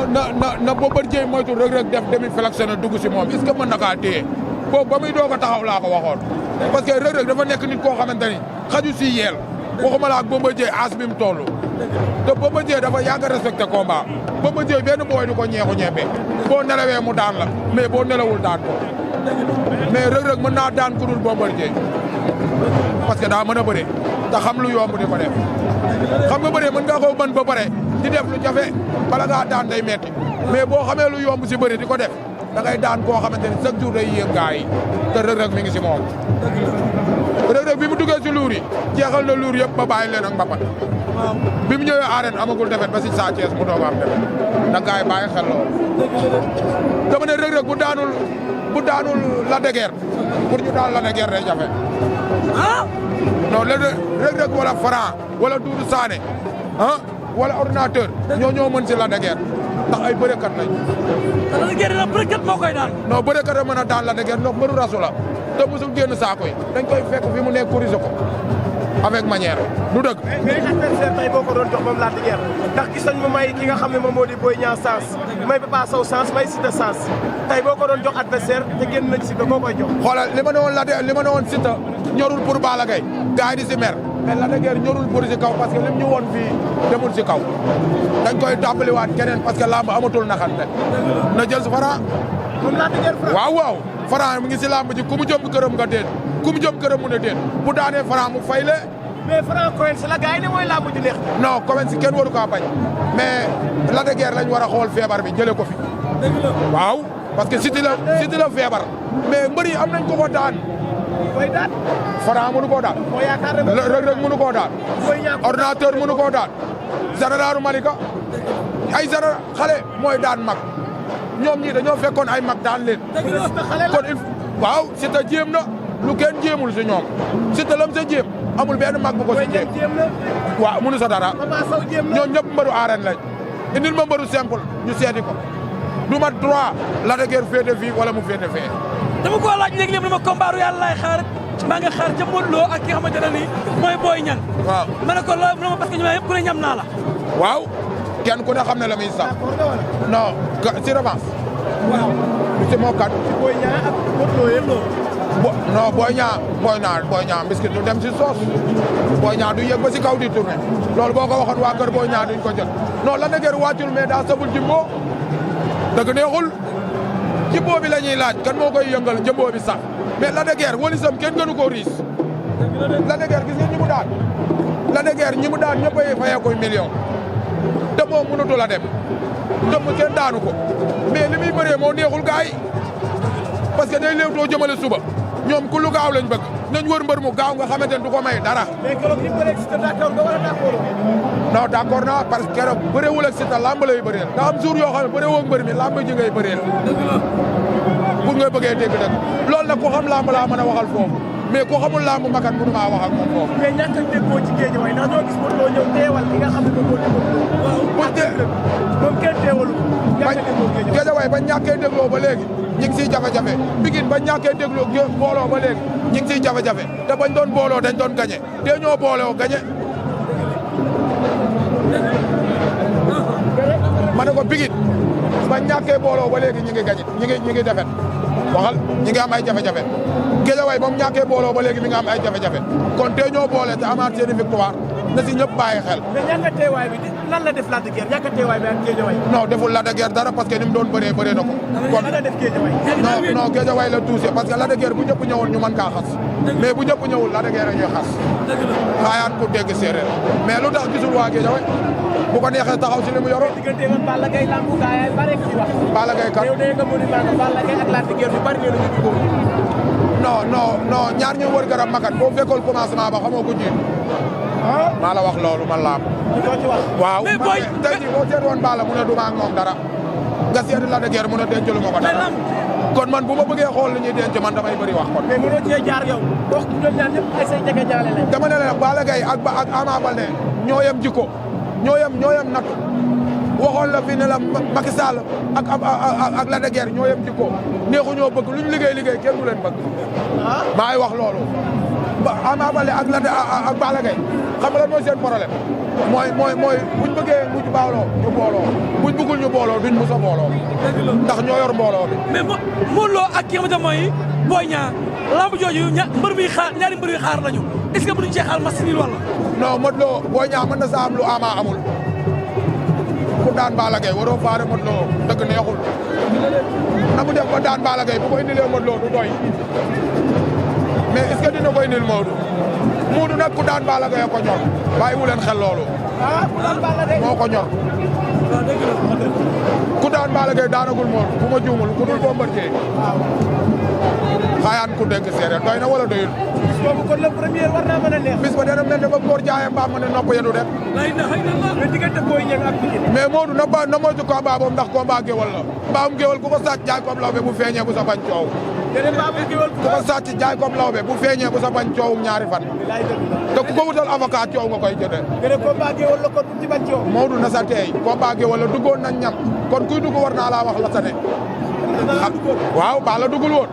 na Bombardier moytu Reug Reug def demi-flexion dugg si moom est-ce que mën na kaa téye boobu ba muy doog a taxaw laa ko waxoon parce que Reug Reug dafa nekk nit koo xamante ni xaju si yeel waxuma la ak Bombardier as bi mu toll te Bombardier dafa yàgg a respecté combat Bombardier benn booy du ko ñeexu ñebe boo nelawee mu daan la mais boo nelawul daan ko mais Reug Reug mën naa daan ku dul Bombardier parce que daa mën a bëre te xam lu yomb di ko def xam nga bëre mën nga ko mën ba pare di def lu jafe bala ngaa daan day metti mais boo xamee lu yomb si bëre di ko def da ngay daan koo xamante ni chaque jour day yéem gaa yi te Reug Reug mi ngi si moom. Reug Reug bi mu duggee si luur yi jeexal na luur yëpp ba bàyyi leen ak mbapat bi mu ñëwee arène amagul defet ba si Sa Thiès mu doog am defet da gaa yi bàyyi xel loolu. dama ne Reug Reug bu daanul Lac de Guiers pour ñu daal Lac de Guiers day jafe. ah. non Reug Reug wala Franc wala Doudou Sané ah wala ordinateur ñoo mën si Lac de Guiers ndax ay bërekat lañ. te Lac de Guiers dina bërekat moo koy daan. non bërekat a mën a daan Lac de Guiers ndox mbëru rasu la te musul génn saako yi dañ koy fekk fi mu nekk corriger ko avec manière du dëgg. mais adversaire tey boo ko doon jox moom Lac de Guiers ndax gis nañ mu may ki nga xam ne moom moo di Boy Niang sens may Papa Sow sens may Siteu sens tey boo ko doon jox adversaire te génn nañ Siteu koo koy jox. xoolal li ma ne woon li ma ne woon Siteu ñorul pour Balla Gaye gars yi di si mer mais Lac de Guiers ñorul pour si kaw parce que lim ñu woon fii demul si kaw dañ koy tàmbaliwaat keneen parce que lamb amatul naxante na jël si Franc. kon Lac de Guiers Franc waaw Franc mu ngi si lamb ji ku mu jëm këram nga déet ku mu jëm këram mu ne déet bu daanee Franc mu fay le mais Franc Coins la gars yi ne mooy lamb ju neex. non Coins kenn waru kaa bañ mais Lac de Guiers lañ war a xool feebar bi jëlee ko fi. waaw parce que Siteu la feebar mais mbër yi am nañ ko daan. koy daan. Franc mënu koo daan. moo yaakaar ne Reug Reug mënu koo daan. ordinateur mënu koo daan. Généralu Malika ay général xale mooy daan mag ñoom ñii dañoo fekkoon ay mag daan leen. kon waaw Siteu jéem na lu kenn jéemul si ñoom Siteu lam sa jéem amul benn mag bu ko si jéem. waaw mënu sa dara ñoom ñëpp mbëru arène lañ indil ma mbëru simple ñu seeti ko du ma droit Lac de Guiers féete fii wala mu féete fee. dama ko laaj léegi-léegi dama combat yàlla laay xaar maa nga xaar ca Modou Lo ak ki nga xamante ne nii mooy Boy Niang. waaw ma ne ko loolu parce que ñoom yëpp ku ne ñam naa la. waaw kenn ku ne xam ne la muy sax non si revanche. waaw si moo kat. Boy Niang ak Modou Lo yëpp non Boy Niang biscuit du dem si soos Boy Niang du yëg ba si kaw di tourné loolu boo ko waxoon waa kër Boy Niang duñ ko jël non Lac de Guiers wàccul mais daa sabul jimbo dëgg neexul jimbo bi la ñuy laaj kan moo koy yëngal jimbo bi sax mais Lac de Guiers walisam kenn gënu koo riis Lac de Guiers gis ngeen ñi mu daan Lac de Guiers ñi mu daan ñëpp a fayee koy million te moom mënatul a dem dëmm kenn daanu ko mais li muy bëree moo neexul gars yi parce que day léewtoo jëmale suba ñoom ku lu gaaw lañ bëgg nañ wër mbër mu gaaw nga xamante ne du ko may dara. mais keroog ni mu bëree Siteu d'accord nga wala d'accord non d'accord naa parce que keroog bëreewul ak Siteu lamb lay bëreel da am jour yoo xam ne bëreewoo ak mbër mi lamb ji ngay bëreel pour nga bëggee dégg dëgg loolu nag ku xam lamb laa mën a waxal foofu mais ku xamul lamb makat mënu maa wax ak moom foofu. mais ñàkk a déggoo ci géej waaye ndax ñoo gis Modou Lo ñëw teewal li nga xam ne moom moo di Modou Lo. buñ dee moom kenn teewalu ko. ñàkk a déggoo géej waaye ba ñàkkee dégloo ba léegi ñu ngi siy jafe-jafe Pikine ba ñàkkee dégloo booloo ba léegi ñu ngi siy jafe-jafe te bañ doon booloo dañ doon gañe te ñoo booloo gañe ma ne ko Pikine ba ñàkkee booloo ba léegi ñu ngi gañe ñu ngi defet waxal ñi ngi am ay jafe-jafe Guédiawaye ba mu ñàkkee booloo ba léegi mi nga am ay jafe-jafe kon te ñoo boole te amaat seeni victoire na si ñëpp bàyyi xel. mais ñàkk a teewaay bi lan la def Lac de Guiers ñàkk a teewaay bi ak Guédiawaye. non deful Lac de Guiers dara parce que ni mu doon bëree na ko. kon lan la def Guédiawaye. non Guédiawaye la touché parce que Lac de Guiers bu ñëpp ñëwoon ñu mën kaa xas mais bu ñëpp ñëwul Lac de Guiers ñuy xas. xaayaat ku dégg séeréer mais lu tax gisul waa Guédiawaye bu ko neexee taxaw si li mu yoroon. diggante man Balla Gaye lambu gaa yaay bare ci wax. Balla Gaye kat yow dégg nga monument ko Balla Gaye ak Lac de Guiers yu bari nee nañu jubóo. non ñaar ñu wër garab makat boo fekkoon commencement ba xamoo ko jiit maa la wax loolu man laam waaw tey jii boo seet woon Balla mu ne du ma ak moom dara nga seet Lac de Guiers mu ne dencalu ma ko dara kon man bu ma bëggee xool li ñuy denc man damay bëri wax kon. mais mënoo cee jaar yow wax ñoom ñaar ñëpp ay say jege jaale lañ. dama ne la Balla Gaye ak Ama Baldé ñoo yem jikko ñoo yem nattu waxoon la fi ne la Macky Sall ak Lac de Guiers ñoo yem jikko neexu ñoo bëgg luñ liggéey kenn du leen bëgg. maa ngi wax loolu. Ama Baldé ak Balla Gaye xam nga lan mooy seen problème mooy buñ bëggee mujj baaloo ñu booloo buñ bëggul ñu booloo duñ mos a booloo ndax ñoo yor mbooloo bi. mais Modou Lo ak ki nga xamante mooy Boy Niang lamb jooju mbër mi xaar ñaari mbër yi xaar nañu est-ce que mënuñ cee xaar match nul wala. non Modou Lo Boy Niang mën na sa am lu Ama amul ku daan Balla Gaye waroo faare Modou Lo dëgg neexul na mu def ba daan Balla Gaye bu ko indilee Modou Lo du doy mais est-ce que dina ko indil Modou nag ku daan Balla Gaye ko ñor bàyyiwu leen xel loolu moo ko ñor ku daan Balla Gaye daanagul Modou bu ma juumul ku dul Bombardier xaayaan ku dégg séeréer doy na wala doyul. bis boobu kon le premier war naa mën a neex. bis ba dana mel ne ba góor jaayee mbaam ma ne nopp yenu dem. mais diggante Boy Niang ak Pikine. mais Modou na moytu combat boobu ndax combat géwal la mbaam géwal ku ko sàcc jaay comme lawbe bu feeñee bu sa bañ coow. déedéet mbaamu géwal ku ko sàcc jaay comme lawbe bu feeñee bu sa bañ coowum ñaari fan. te ku ko wutal avocat coow nga koy jotee. nga ne combat géwal la kon bu ci bañ coow. Modou na sa teey combat géwal la duggoon nañ ñam kon kuy dugg war naa laa wax la sa ne. waaw baa la duggul woon.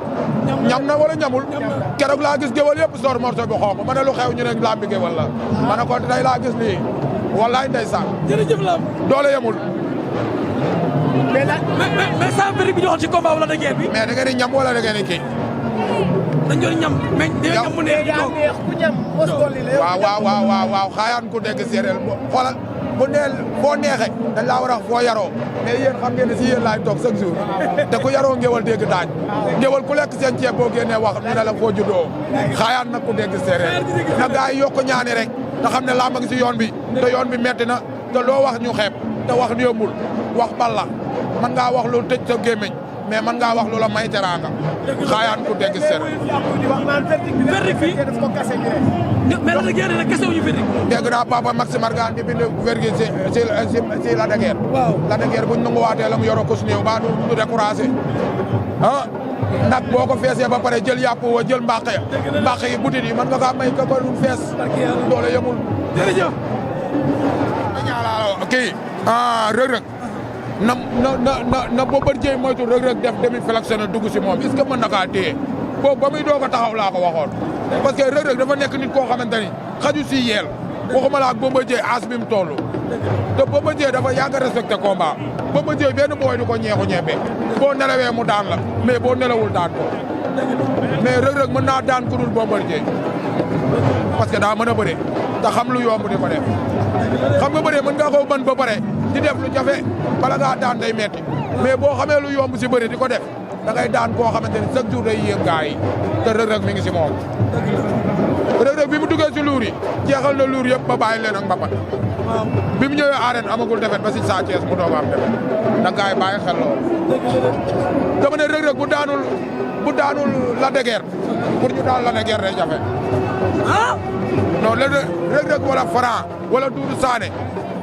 ñam na wala ñamul. keroog laa gis géwal yëpp sor morceau bi xonk ma ne lu xew ñu ne lambi géwal la. ma ne ko tey laa gis lii wallaay ndeysaan. jërëjëf lam doole yemul. mais saa bëri bi ñu waxoon ci combat wala da guerre bi. mais da ngeen di ñam wala da ngeen di kii. dañ doon ñam mais dañoo ñam mu neex di toog. ku ñam mos dolli la. waaw xaayaan ku dégg séeréer xoolal bu neel boo neexee dañ laa war a foo yaroo mais yéen xam ngeen ne si yéen laay toog chaque jour te ku yaroo ngéwal dégg daaj ngéwal ku lekk seen ceeb boo génnee wax ñu ne la foo juddoo xaayaan nag ku dégg séeréer na gaa yi yokk ñaani rek te xam ne làmb ngi si yoon bi te yoon bi metti na te loo wax ñu xeeb te wax yombul wax balla man ngaa wax lu tëj sa gémmiñ mais man ngaa wax lu la may teraanga xaayaan ku dégg séeréer verdict bi mais la guerre nag kese wu ñu verdict. dégg naa papa Maxime Margan di bind verdict si la de guerre. waaw la de guerre buñ nanguwaatee la mu yoroo ko su néew ba du découragé ah nag boo ko feesee ba pare jël yàpp woo jël mbàq yi butit yi mën nga kaa may ka ko du fees doole yemul. jërëjëf. kii Reug Reug na Bombardier moytu Reug Reug def demi-flexion dugg si moom est-ce que mën na kaa téye boobu ba muy doog a taxaw laa ko waxoon parce que Reug Reug dafa nekk nit koo xamante ni xaju si yeel waxuma la ak Bombardier as bi mu toll te Bombardier dafa yàgg a respecté combat Bombardier benn booy du ko ñeexu ñebe boo nelawee mu daan la mais boo nelawul daan ko mais Reug Reug mën naa daan ku dul Bombardier parce que daa mën a bëre te xam lu yomb di ko def xam nga bëre mën nga ko mën ba pare di def lu jafe bala ngaa daan day metti mais boo xamee lu yomb si bëre di ko def da ngay daan koo xamante ni chaque jour day yéeg gaa yi te Reug Reug mi ngi si moom. Reug Reug bi mu duggee si luur yi jeexal na luur yëpp ba bàyyi leen ak mbapat bi mu ñëwee arène amagul defet ba si Sa Thiès mu doog a am defet da gaa yi bàyyi xel lool. dama ne Reug Reug bu daanul la de guerre pour ñu daan la de guerre day jafe. ah. non Reug Reug wala Franc wala Doudou Sané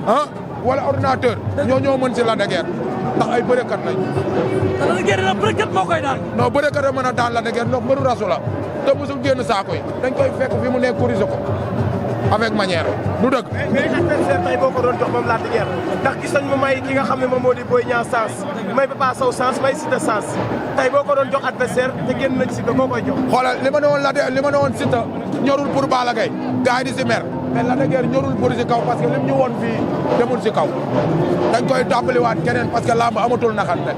ah wala ordinateur ñoo mën si la de guerre ndax ay bërekat lañ. te la de guerre nag bërekat moo koy daan. non bërekat a mën a daan la de guerre ndax mbëru rasu la te mosul génn saako yi dañ koy fekk fi mu nekk corriger ko avec manière du dëgg. mais adversaire tey boo ko doon jox moom Lac de Guiers ndax gis nañ mu may ki nga xam ne moom moo di Boy Niang sens may Papa Sow sens may Siteu sens tey boo ko doon jox adversaire te génn na ci Siteu koo koy jox. xoolal li ma ne woon li ma ne woon Siteu ñorul pour Balla Gaye gars yi di si mer mais Lac de Guiers ñorul pour si kaw parce que lim ñu woon fii demul si kaw dañ koy tàmbaliwaat keneen parce que lamb amatul naxante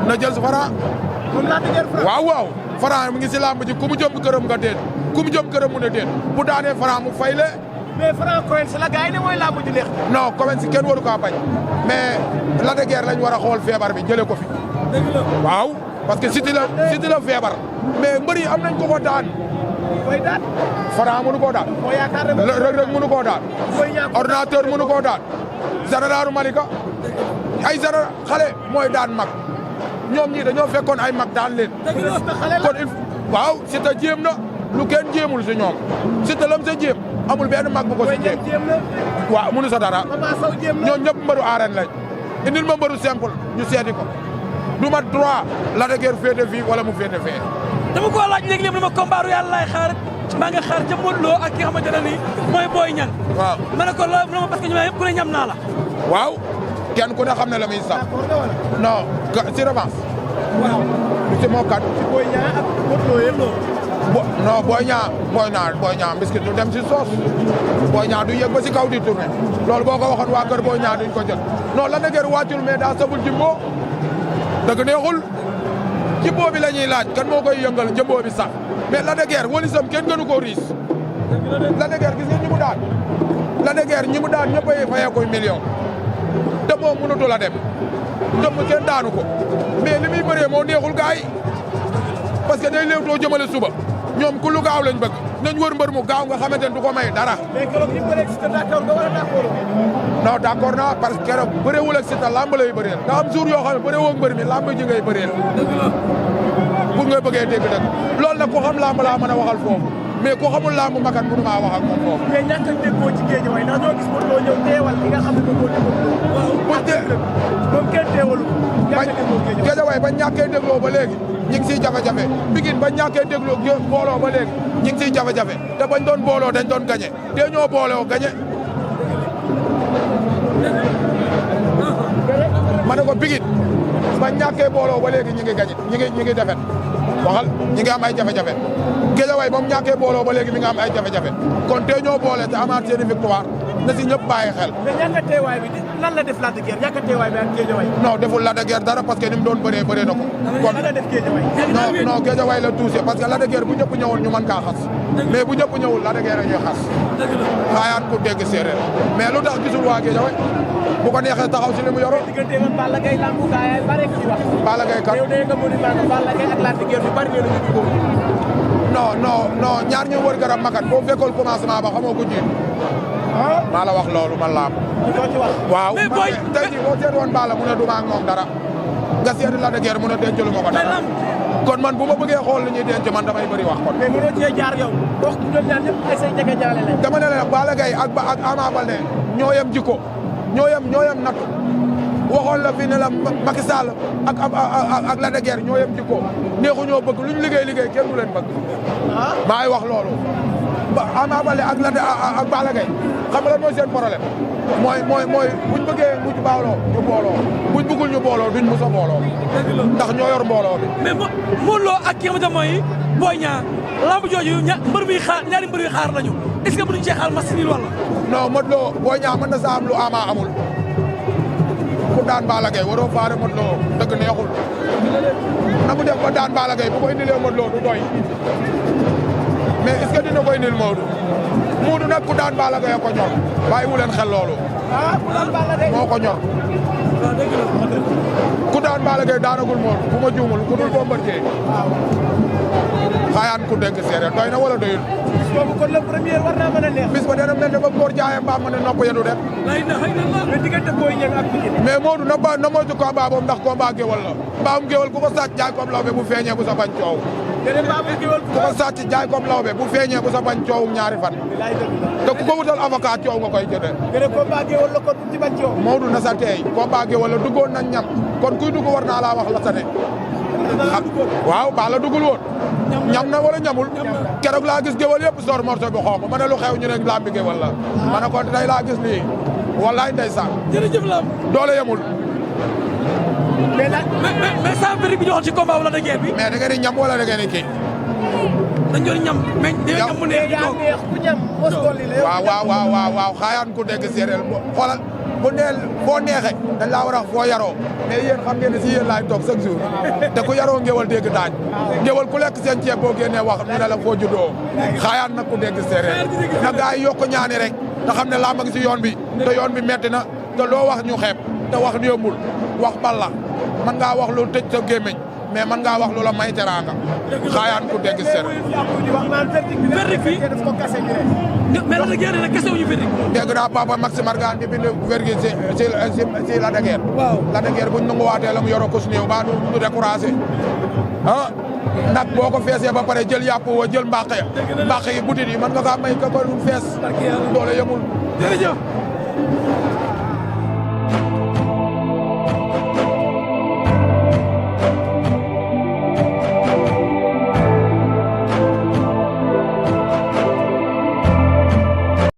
na jël si Franc. moom Lac de Guiers Franc waaw Franc mu ngi si lamb ji ku mu jëm këram nga déet ku mu jëm këram mu ne déet bu daanee Franc mu fay le mais Franc Coen si la gars yi ne mooy lamb ju neex. non Coen si kenn waru kaa bañ mais Lac de Guiers lañ war a xool feebar bi jëlee ko fi. waaw parce que Siteu la feebar mais mbër yi am nañ ko daan. koy daan. Franc mënu koo daan. moo yaakaar ne Reug Reug mënu koo daan. ordinateur mënu koo daan. Général Malika ay général xale mooy daan mag ñoom ñii dañoo fekkoon ay mag daan leen. kon waaw Siteu jéem na lu kenn jéemul si ñoom Siteu lam sa jéem amul benn mag bu ko si jéem. waaw mënu sa dara. ñoo ñëpp mbëru arène lañ indil ma mbëru simple ñu seeti ko du ma droit Lac de Guiers féete fii wala mu féete fee. dama ko laaj léegi mu ne ma combat royal laay xaar maa nga xaar ca Modou Lo ak ki nga xamante ne nii mooy Boy Niang. waaw ma ne ko la ma parce que ñu yëpp ku ne ñam naa la. waaw kenn ku ne xam ne la muy sax non si revanche. waaw si moo kat. Boy Niang ak Modou Lo yëpp non Boy Niang biscuit du dem si soos Boy Niang du yëg ba si kaw di tourné loolu boo ko waxoon waa kër Boy Niang duñ ko jël non Lac de Guiers wàccul mais daa sabul jimbo dëgg neexul jimbo bi la ñuy laaj kan moo koy yëngal jimbo bi sax mais Lac de Guiers walisam kenn gënu ko riis Lac de Guiers gis nga ñi mu daan Lac de Guiers ñi mu daan ñëpp a fayee koy million te moom mënatu la dem dëmm kenn daanu ko mais li muy bëree moo neexul gars yi parce que day léewtoo jëmale suba ñoom ku lu gaaw lañ bëgg nañ wër mbër mu gaaw nga xamante ne du ko may dara. mais keroog ni mu bëree Siteu d'accord nga wala d'accord. non d'accord naa parce que keroog bëreewul ak Siteu lamb lay bëreel nga am jour yoo xam ne bëreewoo ak mbër mi lamb ji ngay bëreel. pour nga bëggee dégg dëgg loolu nag ku xam lamb laa mën a waxal foofu mais ku xamul lamb makan mënu maa wax ak moom foofu. mais ñàkk a déggoo ci géej way ndax ñoo gis Modou Lo ñëw teewal li nga xam ne moom moo di moom kenn teewalu Géejawaay ba ñàkkee dégloo ba léegi ñi ngi siy jafe-jafe Pikine ba ñàkkee dégloo booloo ba léegi ñi ngi siy jafe-jafe te bañ doon booloo dañ doon gañe te ñoo booloo gañe ma ne ko Pikine ba ñàkkee booloo ba léegi ñi ngi gañe ñi ngi defet waxal ñi ngi am ay jafe-jafe Géejawaay ba mu ñàkkee booloo ba léegi mi ngi am ay jafe-jafe kon te ñoo boole te amaat seeni victoire na si ñëpp bàyyi xel. mais ñàkk a teewaay bi lan la def Lac de Guiers ñàkk a teewaay bi ak Géejawaay. non deful Lac de Guiers dara parce que ni mu doon bëree na ko. kon lan la def Géejawaay. non Géejawaay la touché parce que Lac de Guiers bu ñëpp ñëwoon ñu mën kaa xas. mais bu ñëpp ñëwul Lac de Guiers dañuy xas. xaayaan ku dégg séeréer mais lu tax gisul waa Géejawaay bu ko neexee taxaw si li mu yoroo. diggante ak Balla Gaye lambu gaay ay bare ci wax. Balla Gaye kat yow dégg nga monument Balla Gaye ak Lac de Guiers yu bari ñu jubóo. non ñaar ñu wër garab makat boo fekkoon commencement ba xamoo ko jiitu. maa la wax loolu man laa am. doo ci wax. waaw tey jii boo seet woon Balla mu ne du ma ak moom dara nga seeti Lac de Guiers mu ne dencalu ma ko dara kon man bu ma bëggee xool li ñuy denc man damay bëri wax kon. mais mënoo cee jaar yow. wax ñoom ñaar ñëpp ay say jege jaale lañ. dama ne la Balla Gaye ak Ama Baldé ñoo yem jikko ñoo yem natt waxoon la fi ne la Macky Sall ak Lac de Guiers ñoo yem jikko neexu ñoo bëgg luñ liggéey kenn du leen bëgg. maa ngi wax loolu. Ama Baldé ak Balla Gaye xam nga lan mooy seen problème mooy buñ bëggee mujj booloo ñu booloo buñ bëggul ñu booloo duñ mos a booloo ndax ñoo yor mbooloo bi. mais Modou Lo ak ki nga xamante mooy Boy Niang lamb jooju ñaari mbër yu xaar lañu est-ce que mënuñ cee xaar match nul wala. non Modou Lo Boy Niang mën na sa am lu Ama amul ku daan Balla Gaye waroo faare Modou Lo dëgg neexul na mu def ba daan Balla Gaye bu ko indilee Modou Lo du doy. mais est-ce que dina ko indil Modou nag ku daan Balla Gaye ko ñor bàyyiwu leen xel loolu. moo ko ñor. ku daan Balla Gaye daanagul Modou bu ma juumul ku dul Bombardier. xaayaan ku dégg séeréer doy na wala doyul. bis boobu kon le premier war naa mën a neex. bis ba dana mel ne ba Mor Diaye mbaam ma ne nopp yenu dem. mais diggante Boy Niang ak Pikine. mais Modou na moytu combat boobu ndax combat géwal la mbaam géwal ku ko sàcc jaay comme lawbe bu feeñee bu sa bañ coow. ku ko sàcc jaay comme lawbe bu feeñee bu sa bañ coowum ñaari fan. te ku ko wutal avocat coow nga koy jotee. mais combat géwal la kon ci bañ coow. Modou na sa teey combat géwal la duggoon nañ ñam kon kuy dugg war naa laa wax la sa ne. waaw Balla duggul woon. ñam na wala ñamul. keroog laa gis géwal yëpp sor morceau bi xonk ma ne lu xew ñu ne lambi géwal la. ma ne ko tey laa gis lii wallaay ndeysaan. jërëjëf lam doole yemul. mais sans verdict bi ñu waxoon ci combat wala da guerre bi. mais da ngeen di ñam wala da ngeen di kii. dañ doon ñam mais dañoo ñam mu neex di toog. ku ñam mos dolli la. waaw xaayaan ku dégg séeréer xoolal boo neexee dañ laa war a foo yaroo mais yéen xam ngeen ne si yéen laay toog chaque jour te ku yaroo ngéwal dégg daaj ngéwal ku lekk seen ceeb boo génnee wax ñu ne la foo juddoo xaayaan nag ku dégg séeréer na gaa yi yokk ñaani rek te xam ne làmb ngi si yoon bi te yoon bi metti na te loo wax ñu xeeb te wax yombul wax balla man ngaa wax lu tëj sa gémmiñ mais man ngaa wax lu la may teraanga xaayaan ku dégg séeréer verdict bi mais la da guerre nag kese wu ñu verdict. dégg naa papa Maxime Margan di bind verdict si Lac de Guiers. waaw Lac de Guiers buñ nanguwaatee la mu yoroo ko su néew ba du découragé ah nag boo ko feesee ba pare jël yàpp wa jël mbàq ya mbàq yi butit yi mën nga kaa may ka ko fees doole yemul jërëjëf